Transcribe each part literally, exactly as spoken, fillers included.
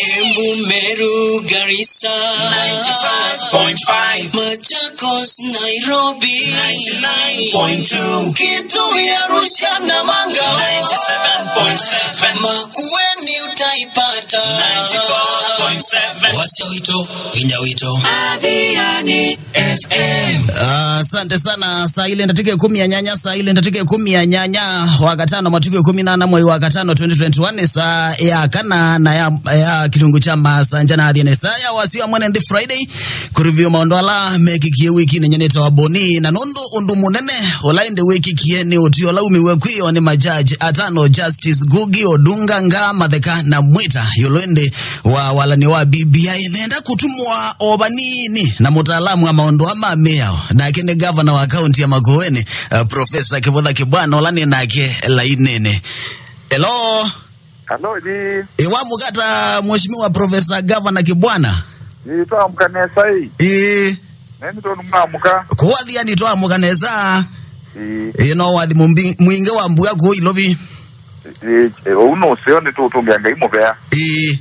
Embu, Meru, Garissa, ninety-five point five. Machakos, Nairobi, ninety-nine point two. Kitui, Arusha, Namanga, ninety-seven point seven. Makueni utaipata, ninety-four point seven. Wasya witũ, vinya witũ. Athiani F M. Ah, asante sana. Saa ile ndatike kumi ya nyanya, saa ile ndatike kumi ya nyanya, wa katano, matuku kumi na nana mwei wa katano twenty twenty-one, saa ya kana na ya, ya kilungu kya masanja na athine. Saa ya wasio wa mwene nthi Friday, kureview maũndũ ala mekikie wiki nĩ nyenete wa Boni, na nũndũ ũndũ mũnene ũla ĩndĩ wĩkikie nĩ ũtwi ũla umiwe kwĩo nĩ majaji atano, Justice Ngugi, Odunga, Ngaa, Matheka na Mwita, ĩũlũ ĩndĩ wa walani wa B B I. Nenda kũtumwa o vanini na mũtaalamu wa maũndũ ma mĩao, nake nĩ gavana wa kaunti ya Makueni, uh, Professor Kĩvũtha Kĩbwana, ũla nĩ nake lainĩnĩ. Hello. Hello, ni. Ĩ, wamũka ata, Mheshimiwa Professor Governor Kĩbwana? Nĩtwamũka nesa ĩ. Ĩ. Neni tonu mwamũka. Kũũ Athiani twamũka nesa. Ĩ. Ĩ, no wathi mũmbi-, mwingĩ wa mbua kũũ Ilovi. Ĩ, ĩ, ũu nũseo nĩtũtũngĩa Ngai mũvea. Ĩ.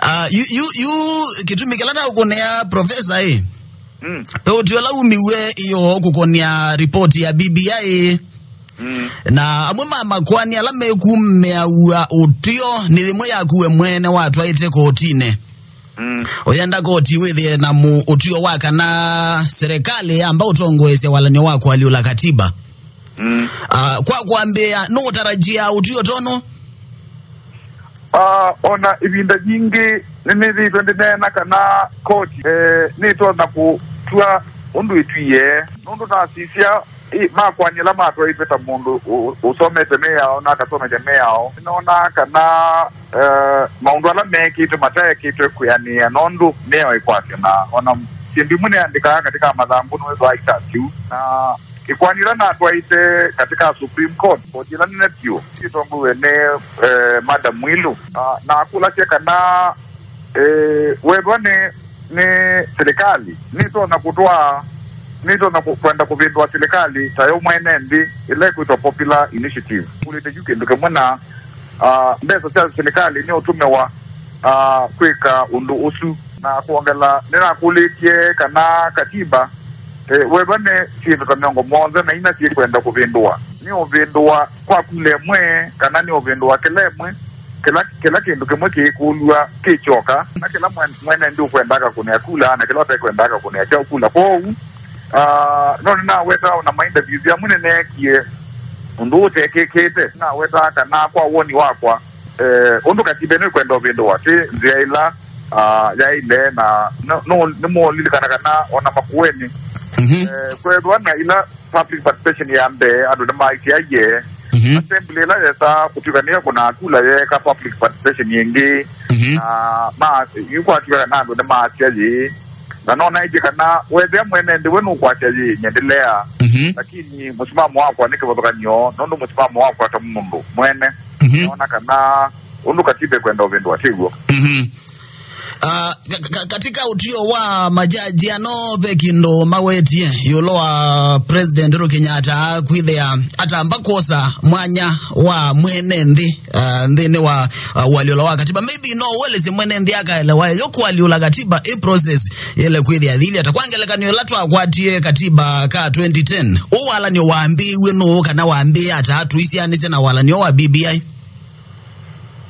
Ah, yu, yu, yu, kĩtumi kĩla naũkũnĩa Professor, ĩ. Mm. Ũtwi ũla umiwe ĩyoo kũkũnĩa ripoti ya B B I. Mm. Na amwe ma makoani ala mekumĩawa ũtw'ĩo nĩ yĩmwe yakuwe mwene watwaĩte kotinĩ. Mm. Ũyenda koti wĩthĩe na mu-, ũtw'ĩo wa kana serikali yamba ũtongoesya walany'o wa kũalyũla katiba. Mm. Ah, kwa kwambĩĩa, nũũtarajia ũtw'ĩo tũno? Ah, ona ĩvinda yingĩ nĩnĩthĩĩtwe ndĩneena kana koti, eh, nĩtonya kũtw'a ũndũ ĩtwie. Nũndũ nasisya, ĩ, makoani ala matwaĩtwe ta mũndũ ũ-, ũsomete mĩao na akasomethya mĩao, nĩnonaa kana, eh, maũndũ ala meekĩtwe mataekĩtwe kwĩanĩĩa nũndũ mĩao ĩkwatya, na ona syĩndũ imwe nĩandĩkaa katika mathangũ nĩwĩthwa itasyu. Na ĩkoani ĩla natwaĩte katika Supreme Court, koti ĩla nene vyũ, ĩtongoiwe nĩ, eh, Madam Mwilu, ah, nakũlasya kana, eh, wethwa nĩ, nĩ silikalĩ nĩtonya kũtwaa, nĩtonya kũ-, kwenda kũvĩndũa silikalĩ tayo mwene nthĩ ĩla ĩkwĩtwa popular initiative. Kũlĩte yu kĩndũ kĩmwe na, ah, mbesa sya silikalĩ nĩũtũmĩwa, ah, kwĩka ũndũ ũsu. Na kwongela, nĩnakũlĩtye kana katiba, eh, wethwa nĩ syĩndũ ta mĩongo mũonza na ina syĩkwenda kũvĩndũa, nĩũvĩndũa kwa kula ĩmwe, kana nĩũvĩndũa kĩla ĩmwe, kĩla, kĩla kĩndũ kĩmwe kĩĩkũlw'a kĩkyoka, na kĩla mwen-, mwene nthĩ ũkwenda akakũnĩa kula, na kĩla ũtekwenda akakũnĩa kyaũ kula. Kwoou, ah, no nĩnaweta ona ma interviews amwe nĩneekie ũndũ ũtekĩkĩte. Nĩnaweta kana kwa woni wakwa, eh, ũndũ katiba ĩno ĩkwenda ũvĩndũwa, ti nzĩa ĩla, ah, yaĩle, na no, no, nĩmũlilikana kana ona Makueni, mhm, eh, kwethwa na ila public participation ya mbee, andũ nĩmaĩtya yĩĩ. Mhm. Assembly ĩla yesa kũtw'ĩka nĩyo kũna kula yeeka public participation ĩngĩ, mhm, na ma, yu kwatw'ĩka kana andũ nĩmaasya yĩĩ. Na no naĩtye kana wethĩa mwene nthĩ we nũkwasya yĩĩ, nyendelea. Mhm. Lakini mũsimamo wakwa nĩ kĩvathũkany'o, nũndũ mũsimamo wakwa ta mũndũ mwene, mhm, nona kana ũndũ katiba ĩkwenda ũvĩndũa ti w'o. Mhm. Ah, ka-, ka-, katika ũtw'ĩo wa majaji ano ve kĩndũ mawetie ĩũlũ wa President Uhuru Kenyatta kwĩthĩa atamba kwosa mwanya wa mwene nthĩ, ah, nthĩnĩ wa, ah, ũalyũlo wa katiba. Maybe no ũelesye mwene nthĩ akaelewa yo kũalyũla katiba ĩ process yele kwĩthĩa thili ata. Kwa ngelekany'o, ĩla twakwatie katiba ka twenty ten, ũ walan'yo wambĩĩw'e nũũ, kana wambĩĩe ata, tũisianĩsye na walan'yo wa B B I?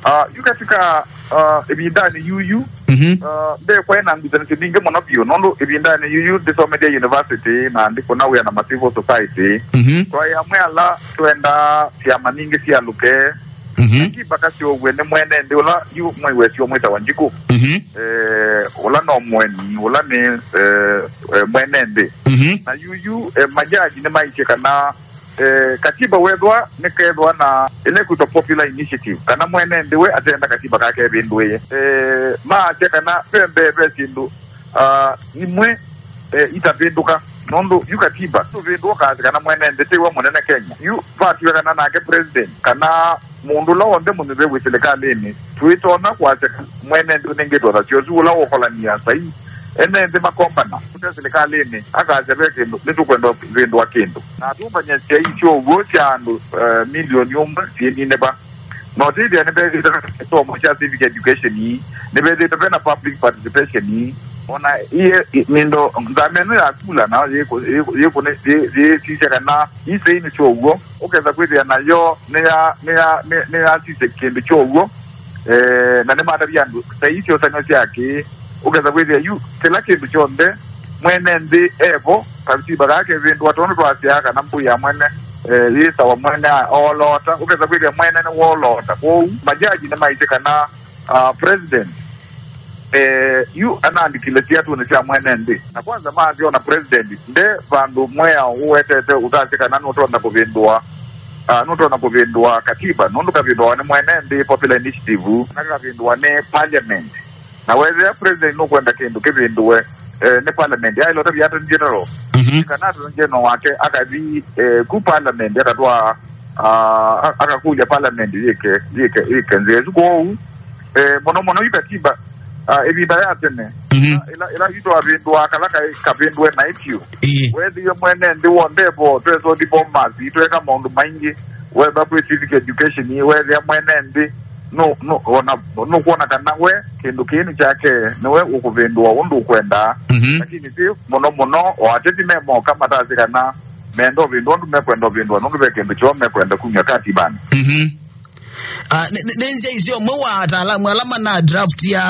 Ah, yu katika, ah, ĩvindanĩ yuyu, mhm, ah, ndekwai na ngusanĩsyo mbingĩ mũno vyũ, nũndũ ĩvindanĩ yuyu ndĩsomethya university na ndikũna wĩa na ma civil society. Mhm. Twaĩ amwe ala twendaa syama nyingĩ sialũke, mhm, katiba kasyovwe nĩ mwene nthĩ ũla yu mwĩwesyo mwĩtawa Njikũ. Mhm. Eh, ũla no mũeni, ũla nĩ, eh, eh, mwene nthĩ. Mhm. Na yuyu, eh, majaji nĩmaisye kana eh, katiba wethwa nĩkethwa na ĩla ĩkwĩtwa popular initiative, kana mwene nthĩ we atenda katiba kake evĩndũĩe. Eh, maasya kana ve mbee ve syĩndũ, ah, imwe, eh, itavĩndũka, nũndũ yu katiba tũvĩndũa kasi kana mwene nthĩ tiwe mũnene Kenya. Yu vatiwe kana nake president, kana mũndũ ũla w'onthe mũnyuve wĩ silikalĩnĩ, tũitonya kwasya mwene nthĩ ũnengĩtwe ũthasyo ũsu ũla ũkolania sai. Ene nthĩ makombana kũte silikalĩnĩ, akasya ve kĩndũ, nĩtũkwenda kũvĩndũa kĩndũ. Na atũmbany'a syai sya ũw'o sya andũ, eh, milioni ũmwe syĩnine va. Na ũtĩthĩa nĩvethĩĩtwe na kĩsomo kya civic education, nĩvethĩĩtwe vena public participation. Ona iye i- mindo nzama ĩno ya kula nayo yĩkũ- yĩkũ- yĩkũ- yĩ- yĩsisya kana isei nĩ kyow'o, ũkesa kwĩthĩa nayo nĩya- nĩya- nĩ- nĩyasisya kĩndũ kyow'o. Eh, na nĩmatavya andũ ta ii syosanio syake, ũkesa kwĩthĩa yu kĩla kĩndũ kyonthe mwene nthĩ evo, katiba kaa kevĩndũa tondũ twasyaa kana mbũi ya mwene, eh, yĩsawa mwene a- ooloota, ũkesa kwĩthĩa mwene nĩ wooloota. Kwoou majaji nĩmaisye kana, ah, president, eh, yu anaandĩkile siatũnĩ sya mwene nthĩ. Na kwanza maasyona president nde vandũ mwĩao ũwetete ũtasye kana nũtonya kũvĩndũa, ah, nũtonya kũvĩndũa katiba, nũndũ kavĩndũawa nĩ mwene nthĩ popular initiative, na kavĩndũa nĩ parliament. Na wethĩa president nũkwenda kĩndũ kĩvĩndũe, eh, nĩ parliament, aĩle ũtavya attorney general. Mhm. Kana attorney general wake akathi, eh, ku parliament akatwaa, ah, a- akakũlya parliament yĩke yĩke yĩke nzĩa ĩsu. Kwoou, eh, mũno mũno yu katiba, ah, ĩvinda ya tene, mhm, ĩla ĩla yu twavĩndũaa kala kaĩ kavĩndũe naĩ vyũ. Ĩĩ. Wethĩie mwene nthĩ w'onthe vo twesa ũthi Bomas, tweka maũndũ maingĩ, wetha kwĩ civic education, wethĩa mwene nthĩ nũ- nũ- ona nũkwona kana we kĩndũ kĩĩ nĩ kyake, nĩwe ũkũvĩndũa ũndũ ũkwendaa. Mhm. Lakini ti mũno mũno o ateti me moka matasye kana menda ũvĩndũa ũndũ mekwenda ũvĩndũa, nũndũ ve kĩndũ kyoo mekwenda kumya katibanĩ. Mhm. Ah, nĩ- nĩ- nĩ nzĩa icio ũmwe wa ataalamu ala mana draft ya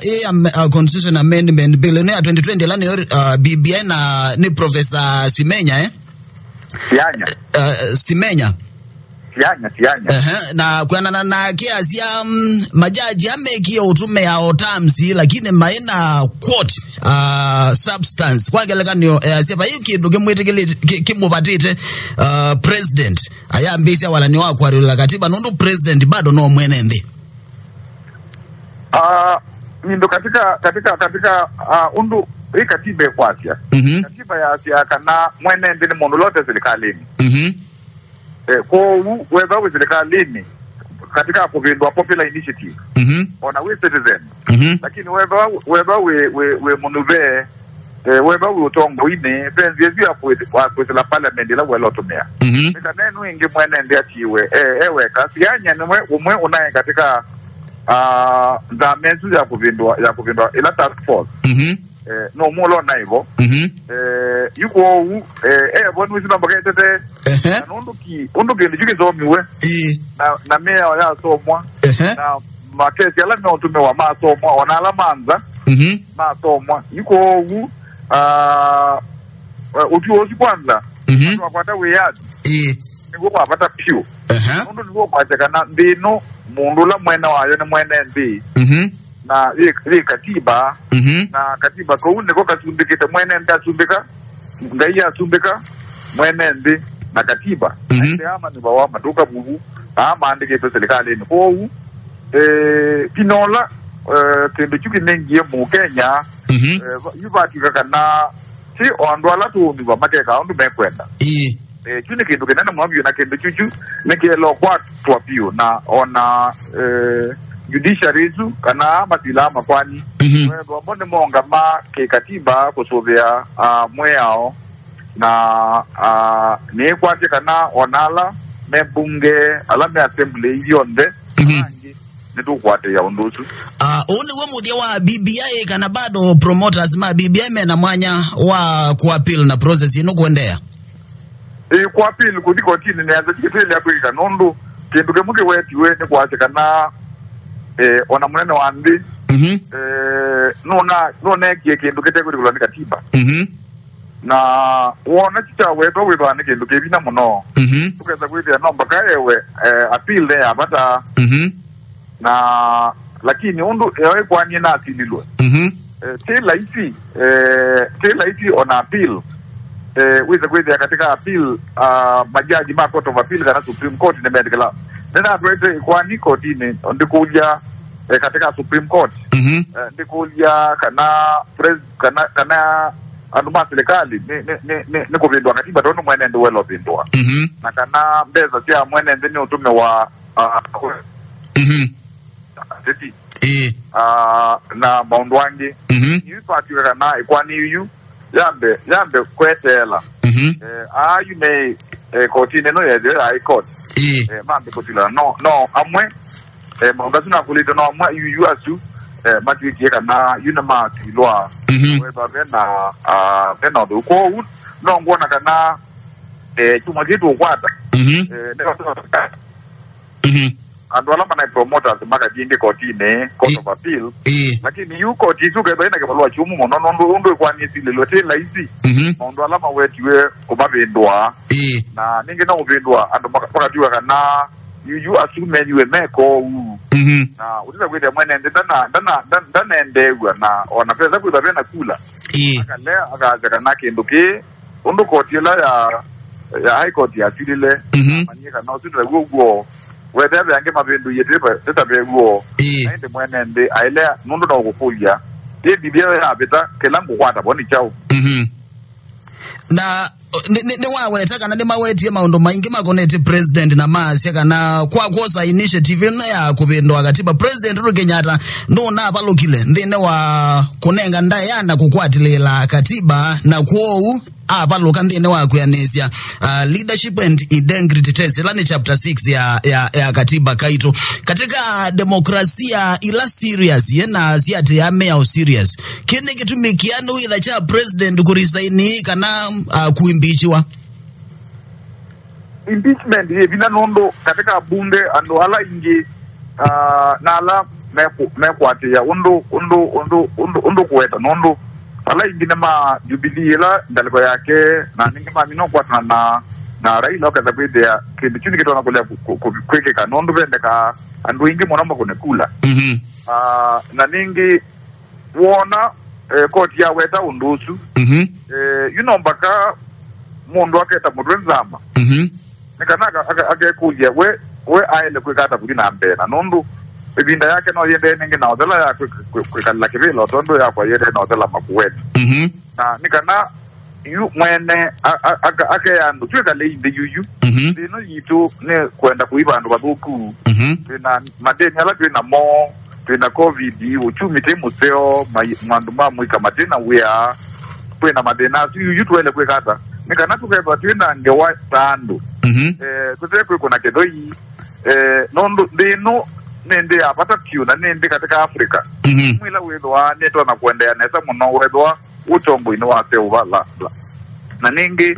ĩ am- ah, constitution amendment bill ĩno ya twenty twenty ĩla nĩyo, ah, B B I na nĩ Professor Simenya, eh? Sianya. Ah, Simenya. Sianya, sianya. Ehe, na kwianana nake asya, mm, majaji amekie ũtũmĩa o terms, lakini maĩ na quote, ah, substance. Kwa ngelekany'o, eh, asya vai kĩndũ kĩmwĩtĩkĩlĩte, kĩ- kĩmũvatĩte, ah, president ayambĩĩsya walani wa kũatĩlĩla katiba, nũndũ president bado no mwene nthĩ. Ah, mindo katika katika katika ah, ũndũ ĩ katiba ĩkwasya. Mhm. Katiba yasya kana mwene nthĩ nĩ mũndũ ũla ũte silikalĩnĩ. Mhm. Eh, kwoou wetha wĩ silikalĩnĩ katika kũvĩndũa popular initiative, mhm, ona wĩ citizen. Mhm. Lakini wetha wĩ- wetha wĩ wĩ wĩ mũnyuve, eh, wetha wĩ ũtongoinĩ, ve nzĩa ĩsu ya kwĩ- wa kwĩsĩla parliament ĩla wela ũtũmĩa. Mhm. Nĩ kana ĩno ĩngĩ mwene nthĩ atiwe, eh, e weka. Sianya nĩwe ũmwe ũnaĩ katika, ah, nzama ĩsu ya kũvĩndũa ya kũvĩndũa ĩla task force. Mhm. Eh, no mũlo naivo. Mhm. Eh, yu kwoou, eh, evo nĩwĩsĩ no mbaka etete. Ehe. Na nũndũ ki ũndũ kĩndũ kyu kĩsomiwe. Ĩĩ. Na na mĩao yasomwa. Ehe. Na makesi ala meũtũmĩwa masomwa, ona ala manza, mhm, masomwa. Yu kwoou, ah, eh, ũtwi ũsu kwanza, mhm, twakwata wĩyathi. Ĩĩ. Nĩguo wa vata vyũ. Ehe. Nũndũ nĩguo kwasya kana nthĩ ĩno mũndũ ũla mwene wayo nĩ mwene nthĩ. Mhm. Na yĩ, yĩ katiba, mhm, na katiba kau nĩko kasumbĩkĩte mwene nthĩ asumbĩka, Ngai asumbĩka, mwene nthĩ na katiba. Mhm. Aĩte ama nĩ vawa matũka vuvu, aa maandĩkĩtwe silikalĩnĩ. Kwoou, eh, pinola, eh, kĩndũ kyu kĩnengie Mũkenya, mhm, eh, va- yu vatw'ĩka kana ti o andũ ala tũũmĩwa makekaa ũndũ mekwenda. Ĩĩ. Eh, kyu nĩ kĩndũ kĩnene mũno vyũ, na kĩndũ kyu kyu nĩkĩelo kwatwa vyũ, na ona, eh, judiciary ĩsu kana masila makwani, mhm, wethwa mo nĩmongama kĩkatiba kũsũvĩa, ah, mwĩao, na, ah, nĩkwatya kana ona ala me mbunge, ala me assembly ithyonthe, mhm, ala angĩ nĩtũkwatĩĩa ũndũ ũsu. Ah, ũũ nĩw'o mũthya wa B B I kana bado promoters ma B B I mena mwanya wa kũappeal na process ĩno kũendeea? Ĩ, kũappeal kũthi kotinĩ nĩ asa kĩtwĩlea kwĩkĩka nũndũ kĩndũ kĩmwe kĩwetiwe nĩ kwasya kana, eh, ona mũnene wa nthĩ, mhm, eh, nũna- nũneekie kĩndũ kĩtekwĩtĩkĩlwa nĩ katiba. Mhm. Na wona ti kya wetwa wĩthwa nĩ kĩndũ kĩ vinya mũno. Mhm. Tũkesa kwĩthĩa no mbaka ewe, eh, appeal nĩ ya vata. Mhm. Na lakini ũndũ ĩyo ĩkwani nasililwe, mhm, eh, ti laisi, eh, ti laisi ona appeal, eh, wĩse kwĩthĩa katika appeal, ah, majaji ma Court of Appeal kana Supreme Court nĩmetĩkĩla. Nĩnatwaĩte ĩkwani kotinĩ ndĩkũlya, eh, katika Supreme Court, mhm, eh, ndĩkũlya kana pres- kana kana andũ ma silikalĩ nĩ nĩ nĩ nĩ nĩ kũvĩndũa katiba tondũ mwene nthĩ wela ũvĩndũa, mhm, na kana mbesa sya mwene nthĩ nĩ ũtũmĩwa, ah, mhm, ateti, ĩĩ, ah, na maũndũ angĩ. Mhm. Yu twatw'ĩka kana ĩkwani yu yambe yambe kweteela. Mhm. Eh, aa yu me, eh, kotinĩ ĩno yethĩwe ya High Court. Ĩĩ. Eh, mambe kũsilana no no amwe Eh, maũndũ asu nakũlĩte no amwe yuyu asu, eh, matwĩkie kana yu nĩmatwilwa. Mhm. Wethwa vena, ah, vena ũtheu. Kwoou, no ngwona kana, eh, kyumwa kĩĩ tũkwata. Mhm. Eh, nĩ Mhm. Andũ ala manaĩ promoters makathiĩ ĩngĩ kotinĩ, Court I- of Appeal. Ĩĩ. Lakini yu koti isu kethwa ĩna kĩvalũa kyũmũ mũno, nũndũ ũndũ ĩkwanĩsilĩlwe ti laisi. Mhm. Maũndũ ala mawetiwe kũmavĩndũa. Ĩĩ. Na ningĩ no ũvĩndũa andũ maka- makatiwa kana yuyu asu menyiwe me kũu. Mhm. Na ũtisa kwĩthĩa mwene nthĩ ndana- ndana- ndan- ndanendeew'a na ona pesa kwĩthwa vena kula. Ĩĩ. Akalea akasya kana kĩndũ kĩĩ, ũndũ koti ĩla ya, ya High Court yasilile, Mhm. manyie kana ũsu taw'o w'o. Wethĩa ve angĩ mavĩndũie twĩva tĩtavew'o. Ĩĩ. Na ĩndĩ mwene nthĩ ailea nũndũ no kũkũlya. Ĩ Biblia yavĩta, kĩla ngũkwata vo nĩ kyaũ? Mhm. Na nĩ- nĩ- nĩwaweta kana nĩmawetie maũndũ maingĩ makonetye president na maasya kana kwa kwosa initiative ĩno ya kũvĩndũa katiba, President Uhuru Kenyatta nũnavalũkile nthĩnĩ wa kũnenga ndaĩa na kũkwatĩlĩĩla katiba, na kwoou avalũka nthĩnĩ wa kwĩanĩsya, uh, leadership and integrity test, ĩla nĩ chapter six ya, ya, ya katiba kaitũ. Katika demokrasia ila serious, yena siatĩ ya mĩao serious, kĩ nĩ kĩtumi kĩanu wĩtha kya president kũrisaini kana, uh, kuimbichiwa? Impeachment yĩ vinya nũndũ katika bunge andũ ala aingĩ, ah, na ala meku- mekwatĩĩa ũndũ ũndũ ũndũ ũndũ ũndũ kũweta nũndũ ala aingĩ nĩ ma Jubilee ĩla ngalĩko yake na ningĩ mamina ũkwatana na na Raila ũketha kwĩthĩa kĩndũ kyu nĩkĩtonya kũlea ku- ku- ku- kwĩkĩka nũndũ vendekaa andũ aingĩ mũno makũne kula. Mhm. Ah, na ningĩ Wona, eh, koti yaweta ũndũ ũsu, Mhm. eh, yu no mbaka mũndũ aketa mũtwe nzama. Mhm. Nĩ kana aka- aka- akekũlya we, we aĩle kwĩka ata kũthi na mbee na nũndũ ĩvinda yake no yĩendee nĩngĩ na ũthela ya kwĩ- kwĩ- kwĩkalĩla kĩvĩla o tondũ yakwa yĩendee na ũthela makueni. Mhm. Na nĩ kana yu mwene a- a- aka- akea andũ twĩkale inthĩ yuyu. Mhm. Nthĩ ĩno yitũ nĩ kwenda kũiva andũ vathũku. Mhm. Twĩna madeni ala twĩ namo, twĩna covid, uchumi ti mũseo, mai- andũ ma mũika mati na wĩa. Kwĩna mathĩna asu yuyu tũele kwĩka ata? Nĩ kana tũkethwa twĩna ngewa ta andũ. Mhm. Eh, tũte kwĩkũna kĩthoi. Eh, nũndũ nthĩ ĩno nĩ nthĩ ya vata vyũ na nĩ nthĩ katika Africa. Mhm. Mwĩla wĩthwa nĩtona kũendeea nesa mũno wethwa ũtongoinĩ wa seũva la, la. Na ningĩ,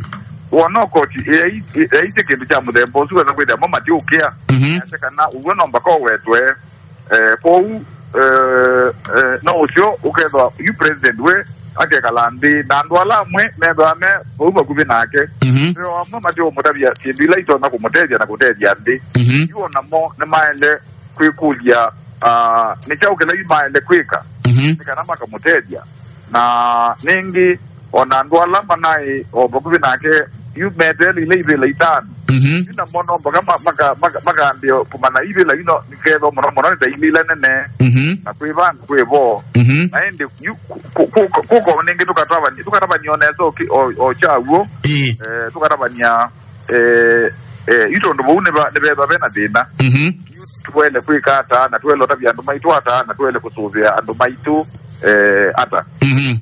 wona koti ĩai- ĩaisye kĩndũ kya mũthemba ũsu wetha kwĩthĩa mo matiũkĩa. Mhm. Yasya kana ũw'o no mbaka ũwetwe. Eh, kwoou, eh, eh, no ũsyo ũkethwa yu president we akekala nthĩ na andũ ala amwe methwa me vau vakuvĩ nake. Mhm. Veo amwe matiũmũtavya syĩndũ ila itonya kũmũtethya na kũtethya nthĩ. Mhm. Yu onamo nĩmaende kwĩkũlya, ah, nĩ kyaũ kĩla yu maende kwĩka Mhm. nĩ kana makamũtethya. Na nĩngĩ, o na andũ ala manaĩ o vakuvĩ nake, yu meteele ila ivĩla itano. Mhm. Yu namo no mpaka ma- maka- maka- makambĩe kũmanya ivĩla ino nĩkethwa mũno mũno nĩ ta ilĩ ila nene, Mhm. na kwĩ vandũ kwĩ vo. Mhm. Na ĩndĩ yu kũ- kũ- kũ- kũka nĩngĩ tũkatavani- tũkatavania o nesa o kĩ- o- o kyaw'o. Ĩĩ. Eh, tũkatavania, eh, eh, yu tondũ vau nĩva- nĩvethwa vena thĩna. Mhm. Yu tũele kwĩka ata, na tũele ũtavya andũ maitũ ata, na tũele kũsũvĩa andũ maitũ, eh, ata. Mhm.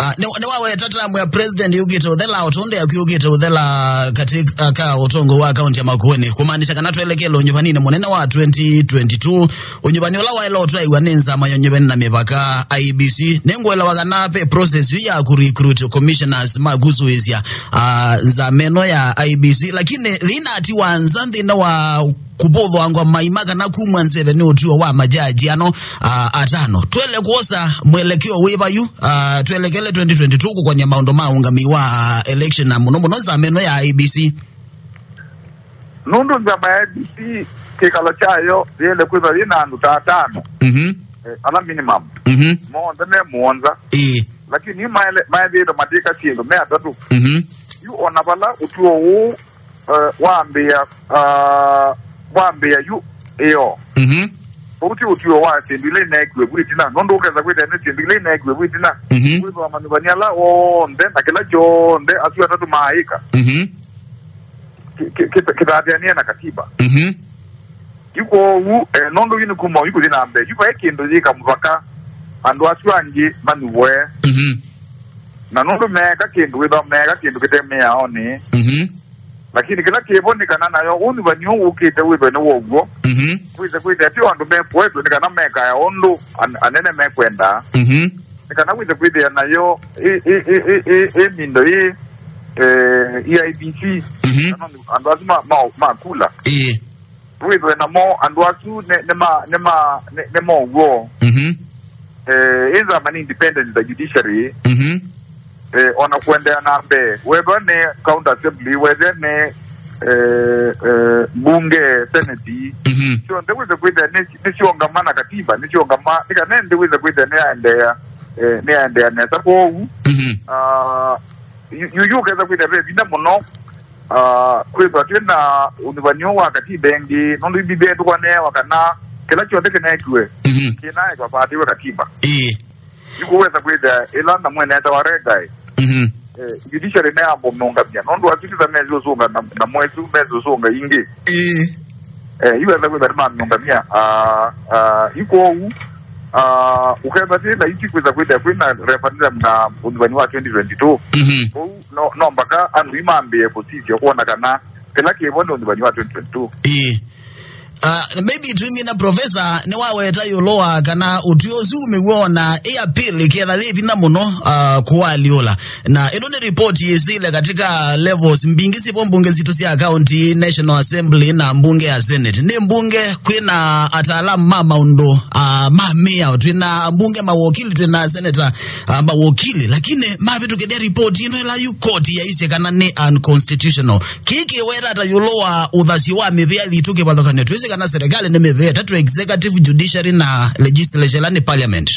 Ah, nĩ- nĩwaweta tamu ya president yũkĩte ũthela, o tondũ yaku yũkĩte ũthela katika ka ũtongo wa kaunti ya Makueni, kumaanisha kana twelekele ũnyuvaninĩ mũnene wa twenty twenty-two, ũnyuvani ũla waĩle ũtwaiwa nĩ nzama ya ũnyuvani na mĩvaka, I E B C. Nĩngũelewa kana ve process yu ya kũrecruit commissioners ma kũsũĩsya, ah, nzama ĩno ya I E B C, lakini thĩna ti wa nza nthĩna wa kũvũthwangwa maima kana kumwa nzeve nĩ ũtuo wa majaji ano, ah, atano. Twele kwosa mwelekeo wĩva yu, ah, twelekele twenty twenty-two kũkonya maũndũ ma ũngami wa, ah, election na mũno mũno nzama ĩno ya I E B C. Nũndũ nzama ya I E B C kĩkalo kyayo yĩle kwĩthwa yĩ na andũ ta atano. Mhm. Eh, ala minimum. Mhm. Monthe me mũonza. Ĩĩ. Lakini yu maele- maethĩĩtwe matĩka syĩndũ me atatũ. Mhm. Yu ona vala ũtuo ũũ eh, wambĩa, ah, wambĩa yu ĩyo. Mhm. Ũu ti ũtuo wa syĩndũ ila ineekiwe vu ĩtina, nũndũ ũkesa kwĩthĩa nĩ syĩndũ ila ineekiwe vu ĩtina. Mhm. Kwĩthwa manyuvani ala onthe na kĩla kyonthe asu atatũ maaĩka. Mhm. Kĩ- kĩ- kĩ- kĩthatĩanĩe na katiba. Mhm. Yu kwoou, eh, nũndũ yu nĩ kuma yu kũthi na mbee, yu vai kĩndũ yĩka mũvaka andũ asu angĩ manyuvoe. Mhm. Na nũndũ meeka kĩndũ, wĩthwa meeka kĩndũ kĩte mĩaonĩ. Mhm. Lakini kĩla kĩvo nĩ kana nayo ũnyivanyo ũũ ũkĩte wĩthwe nĩ wow'o. Mhm. Wĩse kwĩthĩa ti o andũ mekũetwe nĩ kana mekaya ũndũ an-, anene mekwenda. Mhm. Nĩ kana wĩse kwĩthĩa nayo ĩ, ĩ, ĩ, ĩ, ĩ, ĩ mindo ĩ, eh, E I B C. Mhm. Kana andũ asu ma, ma, ma kula. Ĩĩ. Wĩthwe namo andũ asu nĩ, nĩ ma, nĩ ma, nĩ, nĩ mow'o. Mhm. Eh, ĩnzama nĩ independent the judiciary. Mhm. Eh, ona kũendeea na mbee, wethwa nĩ county assembly, wethwa nĩ, eh, eh, mbunge, senate, mhm, syonthe wĩse kwĩthĩa nĩ, nĩ syongama na katiba, nĩ syongama, nĩ kana nthĩ wĩse kwĩthĩa nĩ yaendeea, eh, nĩ yaendeea nesa. Kwoou, mhm, ah, yu, yu, yu ũkesa kwĩthĩa ve vinya mũno, ah, kwĩthwa twĩ na ũnyivanyo wa katiba ĩngĩ, nũndũ B B I tũkoneewa kana kĩla kyonthe kĩneekiwe, mhm, kĩnaekwa vaatĩwe katiba. Ĩĩ. Yu kũwesa kwĩthĩa ĩla na mwene etawa Regai. Mhm. Eh, judiciary neyamba ũmĩũngamya. Nũndũ asu ti ta mesi ũsũnga na, na mwesu mesi ũsũnga ingĩ. Ĩĩ. Eh, yu wesa kwĩthĩa nĩmamĩũngamya. Ah, ah, yu kwoou, ah, ũketha ti laisi kwĩsa kwĩthĩa kwĩna referendum na ũnyivanyo wa twenty twenty-two. Mhm. Kwoou no, no mpaka andũ imambĩe kũsisya kwona kana kĩla kĩvo nĩ ũnyivanyo wa twenty twenty-two. Ĩĩ. Uh, maybe twimina professor nĩwaweta ĩũlũ wa kana ũtwi ũsu ũmĩw'ona ĩ appeal ĩketha yĩ vinya mũno, uh, kũwaalyũla. Na ĩno nĩ report yĩsĩle katika levels mbingĩ syĩvo mbunge sitũ sya county, National Assembly na mbunge ya Senate. Nĩ mbunge kwĩna ataalamu ma maũndũ, uh, ma mĩao, twĩna mbunge mawokili, twĩna senator, uh, mawokili, lakini mavĩtũkĩthya report ĩno ĩla yu court yaisye kana nĩ unconstitutional. Kĩĩ kĩweta ata ĩũlũ wa ũthasyo wa mĩvĩa yitũ kĩvathũkany'o? Twĩsĩ kana serikali nĩ mĩvĩa ĩtatũ, executive, judiciary na legislature, ĩla nĩ parliament.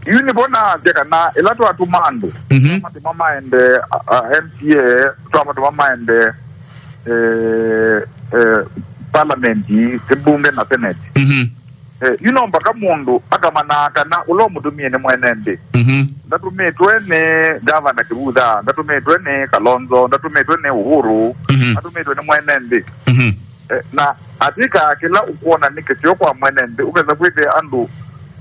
Yu nĩvo naasya kana ĩla twatũma andũ, mhm, twatũma maende, a, a, M C A, twatũma maende, eh, eh, parliament, mbunge na senate. Mhm. Eh, yu no mpaka mũndũ akamanaa kana ũla ũmũtũmie nĩ mwene nthĩ. Mhm. Ndatũmĩtwe nĩ Gavana Kĩvutha, ndatũmĩtwe nĩ Kalonzo, ndatũmĩtwe nĩ Uhuru, mhm, ndatũmĩtwe nĩ mwene nthĩ. Mhm. Eh, na atĩkaa kĩla ũkwona nĩ kĩseo kwa mwene nthĩ, ũkesa kwĩthĩa andũ,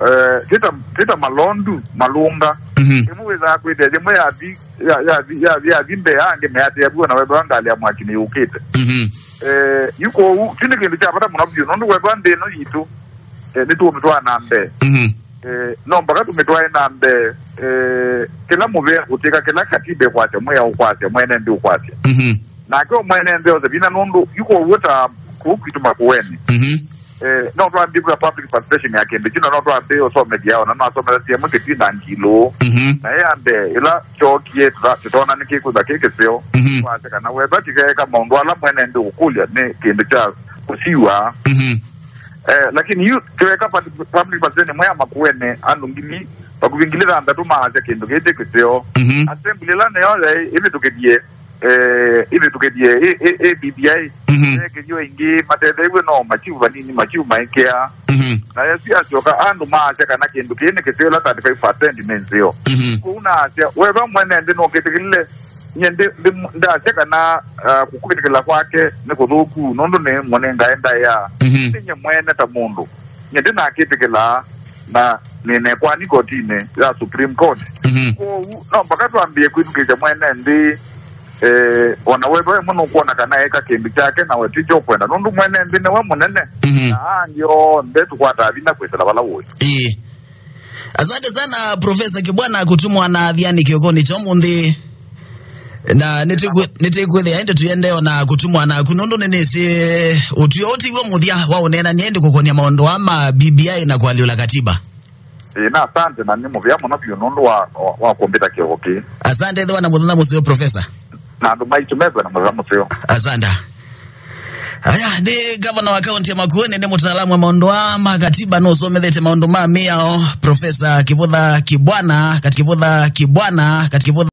eh, tita, tita malondu, malũnga. Mhm. Ĩmwe wĩsaa kwĩthĩa yĩmwe yathi, ya, yathi, yathi, yathi mbee ya angĩ meatĩa vuo na wethwa ngalĩ ya mwaki nĩyũkĩte. Mhm. Eh, yu kwoou, kyu nĩ kĩndũ kya vata mũno vyũ, nũndũ wethwa nthĩ ĩno yitũ, eh, nĩtũũmĩtwaa na mbee. Mhm. Eh, no mpaka tũmĩtwae na mbee, eh, kĩla mũvea ũtĩka, kĩla katiba ĩkwasya, mwĩa ũkwasya, mwene nthĩ ũkwasya. Mhm. Nake o mwene nthĩ ose vinya nũndũ yu kwoou ta kũu kwitũ Makueni. Mhm. Eh, no twambie kwa public participation ya kĩndũ kĩu, na no twambie ũsomethia ona no asomethasya ĩmwe kĩtwi na ngilũ. Mhm. Na ya mbee, ĩla kyokie, tũta-, tũtona nĩ kĩkwĩtha kĩ kĩseo. Mhm. Twasya kana wethwa tikaeka maũndũ ala mwene nthĩ ũkũlya nĩ kĩndũ kya kũsiwa. Mhm. Eh, lakini yu kĩweka pub-, public participation ĩmwe ya Makueni, andũ ngili, vakuvĩ ngili thanthatũ maasya kĩndũ kĩĩ ti kĩseo. Mhm. Assembly ĩla nĩyo yaĩ ĩvĩtũkĩthie, eh, ĩvĩtũkĩthie ĩ, ĩ, ĩ B B I. Mhm. Ekĩthyo ingĩ matetheew'e no machivu vanini, machivu maĩkĩa. Mhm. Na Yesu asyoka andũ maasya kana kĩndũ kĩĩ nĩ kĩseo ĩla thirty-five percent nĩ nzeo. Mhm. Kũu naasya, wethwa mwene nthĩ nũkĩtĩkĩlile, nye ndi, ndi, ndasya kana, ah, kũkwĩtĩkĩla kwake nĩ kũthũku, nũndũ nĩ mũnengae ndaĩa. Mhm. Ndi nye mwene ta mũndũ, nye ndinakĩtĩkĩlaa na nĩnekwani kotinĩ ya Supreme Court. Mhm. Kwoou, no mpaka twambie kwĩthukĩĩsya mwene nthĩ, eh, ona wethwa ĩmwe nũkwona kana eka kĩndũ kyake na we ti kyo kwenda, nũndũ mwene nthĩ nĩwe mũnene, mhm, na angĩ onthe tũkwataa vinya kwĩsĩla vala ũĩ. Ĩĩ. Asante sana, Profesa Kibwana, kũtũmwa na athiani kĩokonĩ kya ũmũnthĩ. Na nĩtwĩkwĩ-, nĩtwĩkwĩthĩa ĩndĩ tũiendee na kũtũmwa naku, nũndũ nĩnĩsĩ ũtw'o ũtiw'o mũthya wa ũneenany'a ĩndĩ kũkonia maũndũ aa ma B B I na kũalyũla katiba. Ĩĩ, na asante, na nĩ mũvea mũno vyũ nũndũ wa, wa, wa kũmbĩta kĩoko kĩĩ. Asante, ĩthĩwa na mũthenya mũseo, Profesa. Na andũ maitũ methwe na mũthenya mũseo. Asante. Aya, nĩ gavana wa kaunti ya Makueni, nĩ mũtaalamu wa maũndũ aa ma katiba, nũsomethete maũndũ ma mĩao, Profesa Kivutha Kibwana, Kati Kivutha Kibwana, Kati Kivutha